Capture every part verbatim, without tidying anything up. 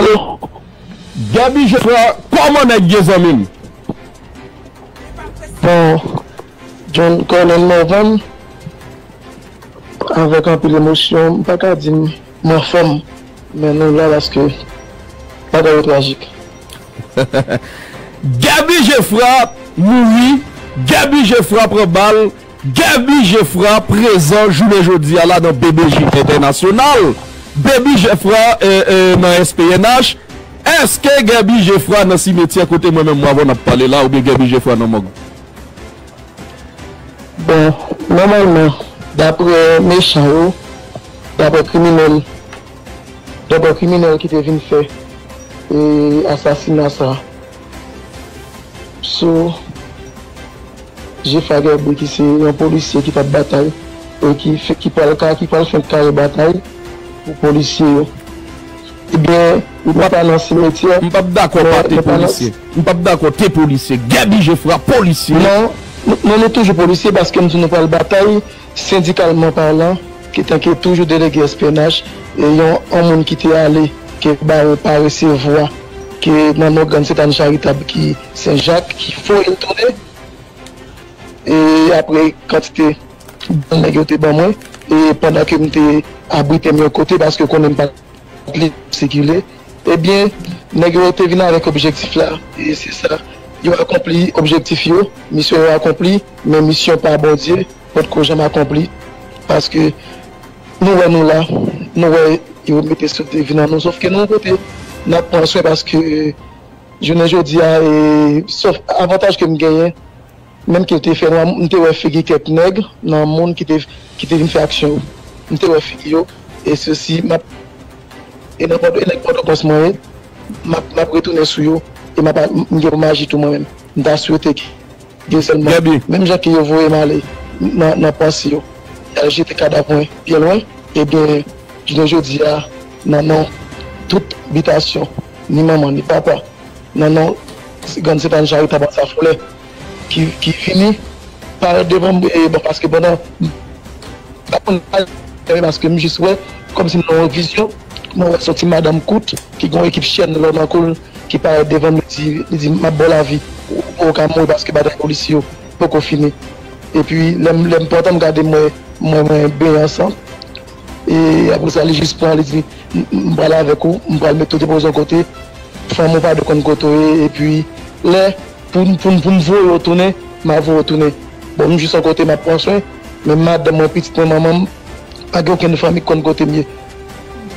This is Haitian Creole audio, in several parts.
Alo. Gaby Geffrard, kòman nèg ye, zanmi m? Bon, John Colin Morvan, avèk anpil emosyon, m pa ka di m, m anfòm, men nou la paske bagay yo trajik. Gaby Geffrard mouri, Gaby Geffrard pran bal, Gaby Geffrard prezan jounen jodi a la nan B B J Entènasyonal, Baby Geffrard, eh, eh, nan S P N H. Èske Gaby Geffrard nan simetyè kote mwen menm m avè w n ap pale la, oubyen Gaby Geffrard nan mòg? Bon, nòmalman, daprè mechan yo, daprè kriminèl, daprè kriminèl ki te vin fè, e, asasina sa sou Geffrard Guerby, ki se yon polisye ki t ap batay e ki fè, ki pral ka, ki pral fenk kare batay pou polisye yo. Ebyen, nou pa nan simetyè, m p ap dakò men pa te nou pa nan polisye. M p ap dakò te polisye. Gaby Geffrard, polisye. Non, nou, nou, nou toujou polisye paske m di nou pral batay, sendikalman palan, ki tanke toujou delege S P N H, e yon, yon moun ki te ale, ke bawo pa resevwa, ke nan non Grann Sentàn Charitab ki Sen Jak, ki voye l tounen. E apre kantite bal nèg yo te ban mwen, e pandan ke m te abrite m yon kote, paske konnen m pa t lib sikile, ebyen, nèg yo te vin avèk objektif la, e se sa, yo akonpli objektif yo, misyon yo akonpli, men misyon pa Bondye potko janm akonpli, paske nou wè nou la, nou wè yo mete sou devi nan nou, sòf ke nou yon kote, n ap pran swen paske jounen jodi a, e, sòf avantaj ke m genyen, menm ke l te fè nwa, m te wè figi kèk nèg nan moun ki te, ki te vin fè aksyon yo. M te wè figi yo, e sesi, m ap, e nan Pòto, e nèg Pòtoprens mwen ye, m ap, m ap retounen sou yo, e m ap, m gen pou m aji tou mwen menm. M ta swete ke, ke sèlman, Gaby, menm jan ke yo voye m ale nan, nan panse yo, y al jete kadav mwen byen lwen, ebyen, jounen jodi a, nan non tout bitasyon, ni manman, ni papa, nan non Grann Sentàn Charitab Anse Laflè, ki, ki vini parèt devan m, e, bon, paske pandan, m pa konn pale, paske m jis wè, kòmsi m nan yon vizyon, mwen wè se yon ti madanm kout, ki gen yon ekip chèn lò nan kou l, ki parèt devan m, li di, li di, "M ap ba w lavi, ou, ou ka mouri paske batay polisye yo poko fini." Epi, lè m, lè m pran tan m gade, m wè, m wè mwen benyen an san. E apre sa, li jis pran, li di, "M, m pral avèk ou, m pral mete w depoze yon kote, fanmi w pa dwe konn kote w ye, epi lè, pou, pou, pou m voye w tounen, m a voye w tounen." Bon, m jis yon kote, m ap pran swen, men madanm mwen, pitit mwen, manman m, pa gen okenn fanmi k konn kote m ye.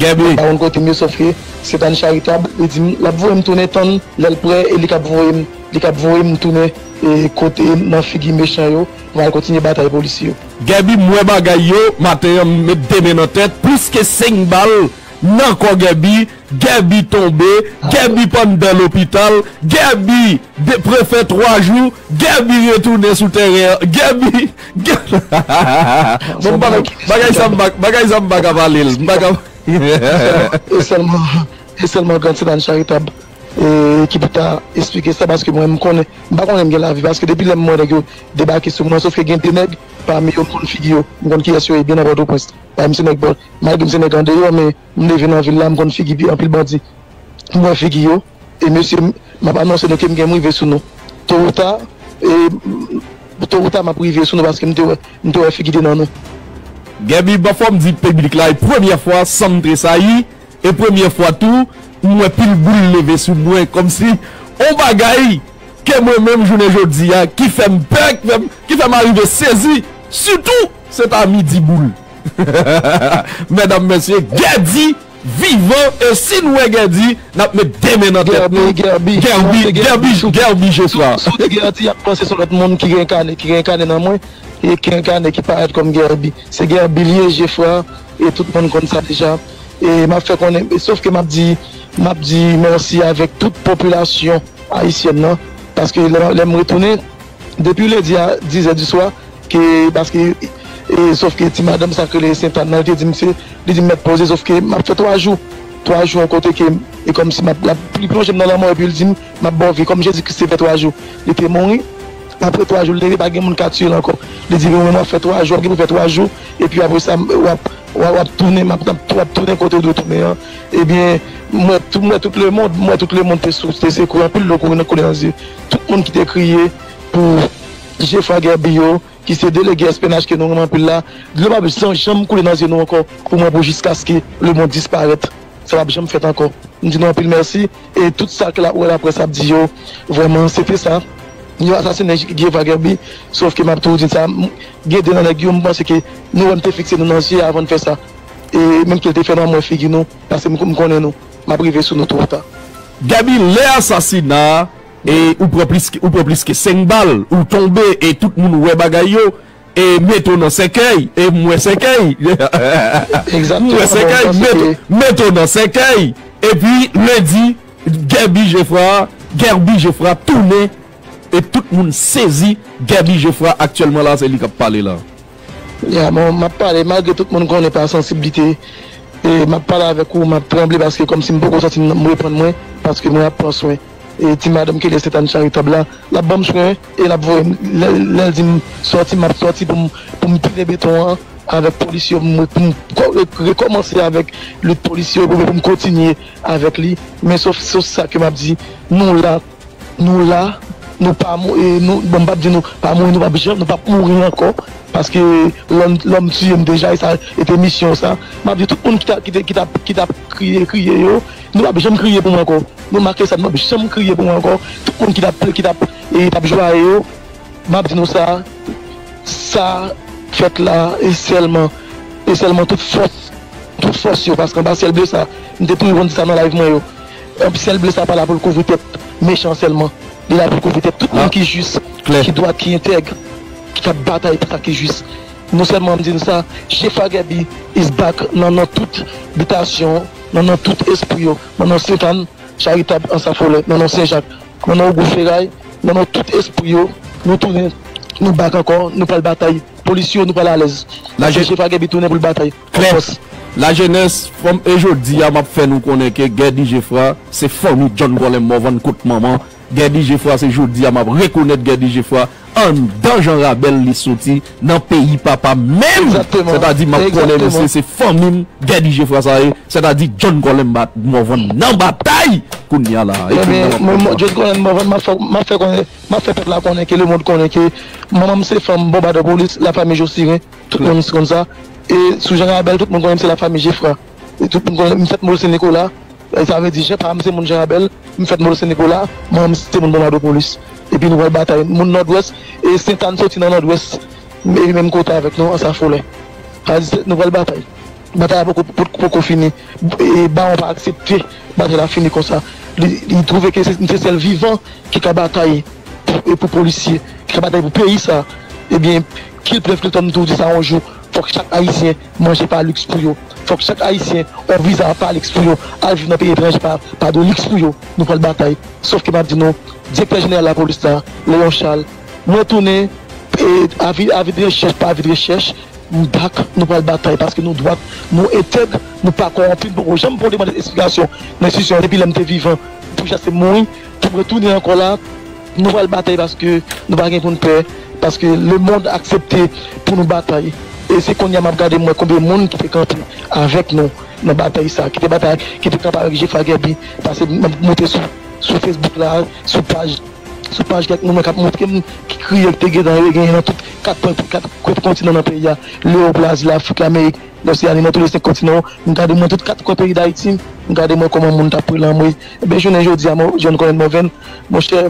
Gaby. Pa konn kote m ye, sòf ke Sentàn Charitab, li di m, l ap voye m tounen, tann lè l prè, e li k ap voye m, li k ap voye m tounen, e kote nan figi mechan yo, pou m al kontinye batay polisye yo. Gaby, m wè bagay yo, maten an, m met de men nan tèt, plis ke senk bal nan kò Gaby, Gaby tonbe, Gaby pandan lopital, Gaby de, prefè twa jou, Gaby retounen sou tèren an, Gaby, Ga-, bon, bagay, bagay sa m pa, bagay sa m pa ka pale l, m pa ka. E sèlman, e sèlman Grann Sentàn Charitab, e, ki pou ta esplike sa, paske mwen, m konnen, m pa konnen m gen lavi, paske depi lè m wè nèg yo debake sou mwen, sòf ke gen de nèg, pami yo, m konn figi yo, m konn kiyès yo ye byen nan Pòtoprens. Paske m se nèg bò, malgre m se nèg andeyò, men m leve nan vil la, m konn figi pi anpil bandi. M wè figi yo, e mesye, m, m ap anonse nou ke m gen m rive sou nou. To ou ta, e, to ou ta, m ap rive sou nou paske m te wè, m te wè figi de nan nou. Gaby, bon, fò m di piblik la, e premyè fwa, san m tresayi, e premyè fwa tou, m wè pil boul leve sou mwen, kòmsi on bagay ke mwen menm jounen jodi a, ki fè m pè, ki fè m, ki fè m arive sezi, sitou, se ta midi boul. Medam, mesye, Gèdi vivan, e si n wè Gèdi, n ap met de men nan tèt nou. Gèbi, Gèbi, Gèbi, Gèbi, Gèbi, Gèbi Geffrard. Si w di Gèdi, y ap panse se yon lòt moun ki renkane, ki renkane nan mwen, e ki renkane, ki parèt kòm Gèbi. Se Gèbi l ye, Geffrard, e tout moun konn sa deja. E m ap fè konnen, e sòf ke m ap di, m ap di mèsi avèk tout popilasyon ayisyèn nan, paske lè, lè m retounen, depi lendi a dizè di swa, ke, paske, e, sòf ke ti madanm sa k rele Sentàn nan, li te di m se, li di m mèt poze, sòf ke m ap fè twa jou, twa jou yon kote ke, e kòmsi m ap, l ap, li plonje m nan lanmò, epi l di m, "M ap ba w vi," kòm Jezi Kris te fè twa jou, li te mouri, Apre twa jou, l leve, pa gen moun ka tiye l ankò. Li di, "Mwen, w ap fè twa jou, w ap gen pou fè twa jou, epi apre sa, w ap, w ap, w ap tounen, m ap, w ap tounen kote w dwe tounen an." Ebyen, m wè tout, m wè tout lemonn, m wè tout lemonn te sou, te sekwe, anpil dlo koule nan, koule nan zye. Tout moun ki te kriye pou Jefra Guerby yo, ki se delege S P N H ke nou renmen anpil la, dlo p ap janm, janm koule nan zye nou ankò pou mwen, pou jiskaske lemonn disparèt. Sa p ap janm fèt ankò. M di nou anpil mèsi. E tout sa ke la, wè, laprès ap di yo, vrèman, se te sa. Yo asasinen Jefra Guerby, sòf ke m ap toujou di sa, m, gen de nan nèg yo, m panse ke nou wè m te fikse nou nan zye avan n fè sa. E menm ke l te fè nou, mwen figi nou, paske m, m konnen nou. M ap rive sou nou tou ou ta. Guerby, lè asasina, e ou pran plis ke, ou pran plis ke senk bal, ou tonbe, e tout moun wè bagay yo, e mete w nan sèkèy, e m wè sèkèy. M wè sèkèy, mete, mete w nan sèkèy. Epi lendi, Guerby Jefra, Guerby Jefra tounen, e tout moun sezi. Guerby Jefra aktyèlman la, se li k ap pale la. Ya, bon, m ap pale, malgre tout moun konnen pa sansiblite, e m ap pale avèk ou, m ap tranble paske kòmsi m poko santi m, m reprann mwen, paske mwen ap pran swen. E ti madanm ki rele Sentàn Charitab la, l ap ban m swen e l ap voye m. Lè, lè l di m sòti, m ap sòti pou m, pou m pile beton an avèk polis yo, pou m, pou m kò-, re-, rekòmanse avèk lit polis yo, pou, pou m kontinye avèk li. Men sòf, sòf sa ke m ap di, nou la, nou la, nou pa mou-, e nou, bon, m p ap di nou pa mouri, nou p ap janm, nou p ap mouri ankò, paske lòm, lòm tiye m deja, e sa, e te misyon sa. M ap di tout moun ki ta, ki te, ki t ap, ki t ap kriye, kriye yo, nou p ap janm kriye pou mwen ankò. Nou make sa, nou p ap janm kriye pou mwen ankò. Tout moun ki t ap, ki t ap, e, t ap jwaye yo, m ap di nou sa, sa fèt la, e sèlman, e sèlman tout fòs, tout fòs yo, paske anba syèl ble sa, m te toujou konn di sa nan live mwen yo. Anba syèl ble sa pa la pou l kouvri tèt mechan sèlman. Li la pou l kouvri tèt tout moun ki jis, ki dwat, ki entèg, ki t ap batay pou sa ki jis. Non sèlman m di nou sa, Jefra Guerby is back nan, nan tout bitasyon, nan, nan tout espri yo, nan, nan Sentàn, Charitab, Anse à Follet, nan, nan Senjak, nan, nan Ogou Feray, nan, nan tout espri yo, nou tounen, nou back ankò, nou pral batay. Polis yo, nou pral alèz. Paske Jefra Guerby tounen pou l batay. Klè. Lajenès, fanm, e jodi a, m ap fè nou konnen ke Guerby Jefra se fanmi John Colem Morvan kot manman. Guerby Jefra, se jodi a m ap rekonèt Guerby Jefra anndan jan Rabèl li soti nan peyi papa menm. Egzakteman. Sètadi m ap konnen misye se fanmi m, Guerby Jefra sa ye, sètadi John Colem Morvan nan batay kounye a la. Ebyen, mwen, mwen, John Colem Morvan, m ap fè, m ap fè konnen, m ap fè pèp la konnen ke lemonn konnen ke manman m se fanm Bonbadè Polis, lafanmi Josiren, tout moun konn sa. E sou Jan Rabèl, tout moun konnen m se lafanmi Jefra. E tout moun konnen m fèt Mòl Sen Nikola. E sa vle di, Jean, pa m se moun Jan Rabèl, m fèt Mòl Sen Nikola, manman m se moun Bonbadè Polis. Epi nou pral batay. Moun Nòdwès, e Sentàn soti nan Nòdwès, e menm kote avèk nou, Anse à Follet. Sa vle di, nou pral batay. Batay la poko, poko, poko fini. E Bawon pa aksepte batay la fini konsa. Li, li twouve ke se, se sèl vivan ki ka batay pou, e pou polisye, ki ka batay pou peyi sa. Ebyen, kill Plèv Clinton, m toujou di sa yon jou, fòk chak Ayisyen manje pa liks pou yo. Fòk chak Ayisyen yon viza pa liks pou yo. Al viv nan peyi etranje pa, pa de liks pou yo. Nou pral batay. Sòf ke m ap di nou, direktè jeneral lapolis la, Léon Charles, mwen tounen, e, avi, avi de rechèch pa avi de rechèch, m back, nou pral batay, paske nou dwat, nou entèg, nou pa kòwonpi, m poko janm pran demann eksplikasyon nan enstitisyon an depi lè m te vivan, pou jiskaske m mouri, pou m retounen ankò la, nou pral batay paske nou pa gen pou n pè, paske lemonn aksepte pou nou batay. E se kounye a m ap gade m wè konbyen moun ki te kanpe avèk nou nan batay sa, ki te batay, ki te kanpe avèk Jefra Guerby, paske m ap monte sou, sou Facebook la, sou paj, sou paj kèk moun k ap montre m ki kriye ki te gentan genyen nan tout kat kwen, kat kwen kontinan nan peyi a, Lewòp, Lazi, Lafrik, Lamerik, Loseani, nan tou le senk kontinan yo. M gade mwen tout kat kwen peyi Dayiti, m gade mwen kòman moun t ap pran lanmò. Ebyen, jounen jodi a, mwen, John Colem Morvan, monchè,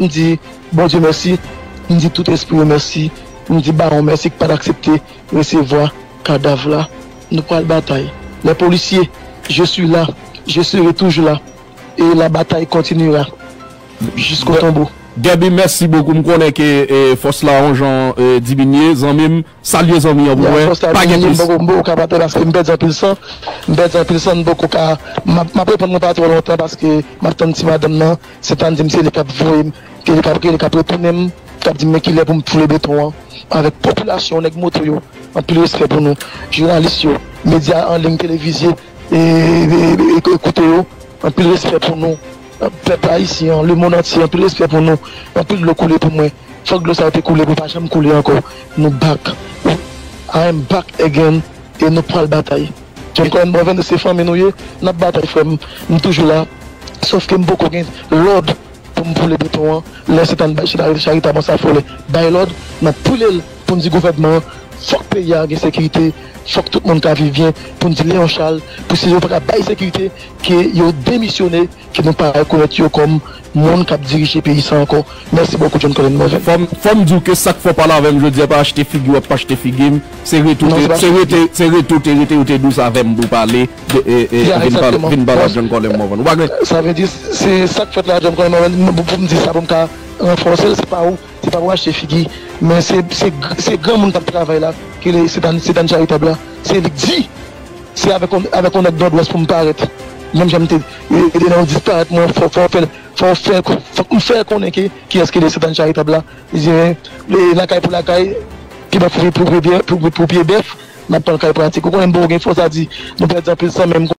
m di Bondye mèsi, m di tout espri yo mèsi, m di Bawon mèsi ki pa t aksepte resevwa kadav la. Nou pral batay. Les policiers, je suis là, je serai toujours là, et la bataille continuera jusqu'au tombeau. Guerby, mèsi bokou. M konnen ke, e, fòs la yon jan, e, diminye, zanmi m. Salye zanmi an pou mwen. Fòs la diminye, m poko, m poko ka batay paske m pèdi anpil san. M pèdi anpil san, m poko ka, m ap, m ap reponn mwen pa twò lontan paske m ap tann ti madanm nan. Sentàn di m se li k ap voye m, ke li k ap, ke li k ap retounen m, k ap di m men kilè pou m foule beton an. Avèk popilasyon, nèg moto yo, anpil respè pou nou. Jounalis yo, medya an liy, televizye, e, e, e, e, ekoute yo, anpil respè pou nou. Pèp ayisyen an, lemonn antye, anpil respè pou nou. Anpil dlo koule pou mwen. Fòk dlo sa yo te koule pou pa janm koule ankò. Nou back. I am back again. E nou pral batay. John Colin Morvan, se fanmi nou ye. N ap batay, frè m. M toujou la. Sòf ke m poko gen lòd pou m boule beton an. Lè Sentàn bay chita charitab an sa fò lè bay lòd, n ap boule l pou n di gouvènman an, fòk peyi a gen sekirite, fòk tout moun ka viv byen, pou n di Leon Charles, pou si yo pa ka bay sekirite, ke yo demisyone, ke nou pa rekonèt yo kòm moun k ap dirije peyi sa ankò. Mèsi bokou, John Colin Morvan. Fò m, fò m di w ke sa k fè w pale avè m jodi a pa achte figi w ap achte figi m. Se rete w te, se rete, se rete w te rete, ou te dous avè m pou w pale, de, e, e, vin pale, vin pale a John Colin Morvan. Ou pa gen. Sa vle di, se sa k fèt la, John Colin Morvan, pou, pou m di sa, pou m ka ranfòse l, se pa ou, se pa pou achte figi. Men se, se, se granmoun k ap travay la, ki le, se dan, se dan charitab la. Se li k di, se avèk yon, avèk yon nèg Nòdwès pou m parèt. Menm jan m te, e, e, nan yon disparèt, mwen, fò, fò fè, fò fè, fò m fè konnen ke, kiyès ki le, se dan charitab la. Li di, e, lakay pou lakay, pye bèf pou, pou, pou, pou, pou pye bèf, n ap pran kay pratik. Ou konnen, m poko gen fòs a di, nou pèdi anpil san, men m